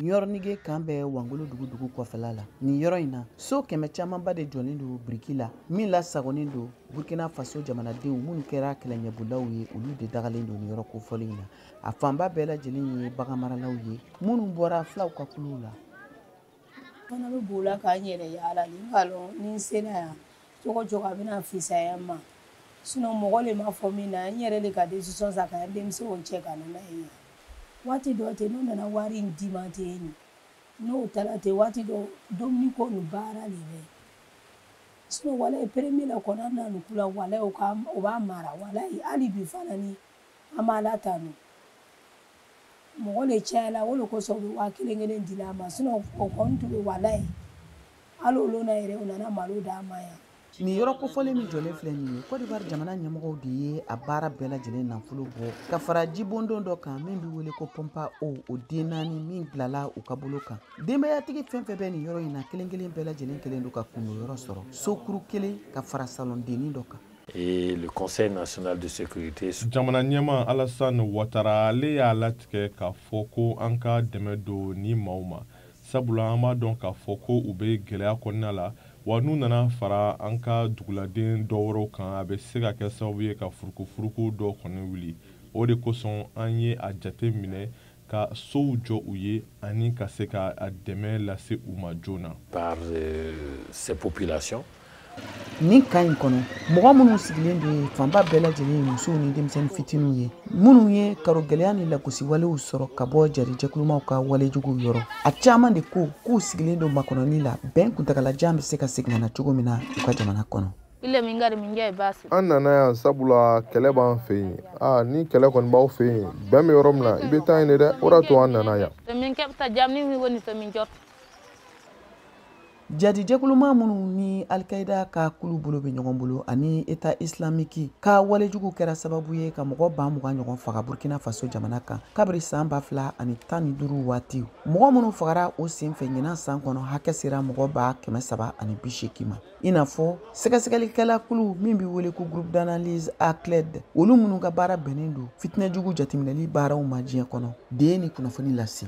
Ɲɔrɔnige kan bɛ Wangolo dugu dugu kɔfɛla la. Nin yɔrɔ in na, so 100 camanba de jɔlen don biriki la min lasagonnen don Burkina Faso jamanadenw minnu kɛra kɛlɛɲɛbolaw ye, olu de dagalen don nin yɔrɔ kofɔlen in na. A fanba bɛɛ lajɛlen ye baganmaralaw ye minnu bɔra filaw ka kuluw la. Fana bɛ b'o k'an yɛrɛ yaala ni k'a lɔn ni n sera yan cogo cogo a bɛna fisaya n ma, sinon mɔgɔ le m'a fɔ min na, n yɛrɛ de ka décision ta ka n denmisɛnw cɛ ka na n'a ye yan. Waati dɔ ten n'u nana wari in d'i ma ten, n'o taara ten, waati dɔ dumuni ko ni baara de bɛ, sinon walayi premier la kɔni an na nin kula, walayi o b'a mara, walayi hali bi fana ni an b'a tanu. Mɔgɔ le cayala, o de kosɔn u bɛ 1000 kelen di a ma, sinon o kɔni tun bɛ, walayi hali olu na yɛrɛ u nana malo d'an ma yan. Nin yɔrɔ kofɔlen min jɔlen filɛ nin ye, Côte d'Ivoire jamana ɲɛmɔgɔw de ye a baara bɛɛ lajɛlen nafolo bɔ ka fara jibondon dɔ kan min bɛ wele ko pompe à eau, o den 4 min bilala u ka bolo kan. Denbayatigi fɛn fɛn bɛ nin yɔrɔ in na, kelen kelen bɛɛ lajɛlen kelen don ka kundo yɔrɔ sɔrɔ, sokuru kelen ka fara salondennin dɔ kan. Et le Conseil national de sécurité. Jamana ɲɛmaa Alassane Ouattara, ale y'a latigɛ k'a fɔ ko an ka dɛmɛ don ni maaw ma, sabula an b'a dɔn k'a fɔ ko u bɛ gɛlɛya kɔnɔna la, wa n'u nana fara an ka duguladen dɔ wɛrɛw kan, a bɛ se ka kɛ sababu ye ka furukufuruku dɔ kɔni wuli. O de kosɔn an ye a jate minɛ ka sow jɔ u ye ani ka se ka a dɛmɛ lase u ma joona. Par ces populations. Nin kan in kɔnɔ, mɔgɔ minnu sigilen don yen, fanba bɛɛ lajɛlen ye musow ni denmisɛnnin fitininw ye minnu ye karogɛlɛya ni lagosiwalew sɔrɔ ka bɔ jarijɛkulumaw ka walejuguw yɔrɔ. A caman de ko k'u sigilen don makɔnɔni la, bɛn kuntagalajan bɛ se ka segin ka na cogo min na u ka jamana kɔnɔ. An nana yan sabula kɛlɛ b'an fɛ yen. Aa, ni kɛlɛ kɔni b'aw fɛ yen, bɛn bɛ yɔrɔ min na, i bɛ taa yen de dɛ. O de y'a to an nana yan. Jadijɛkuluma minnu ni Alikaida ka kulu bolo bɛ ɲɔgɔn bolo ani État islamique ka walejugu kɛra sababu ye ka mɔgɔ 20,000 ɲɔgɔn faga Burkina Faso jamana kan kabiri san 2015 waati. Mɔgɔ minnu fagara o senfɛ ɲinan san kɔnɔ, hakɛ sera mɔgɔ 380,000 ma. I n'a fɔ sɛgɛsɛgɛlikɛla kulu min bɛ wele ko groupe d'analyse ACLED, olu minnu ka baara bɛnnen don fitinɛjugu jateminɛli baaraw ma diɲɛ kɔnɔ, de ye nin kunnafoni lase.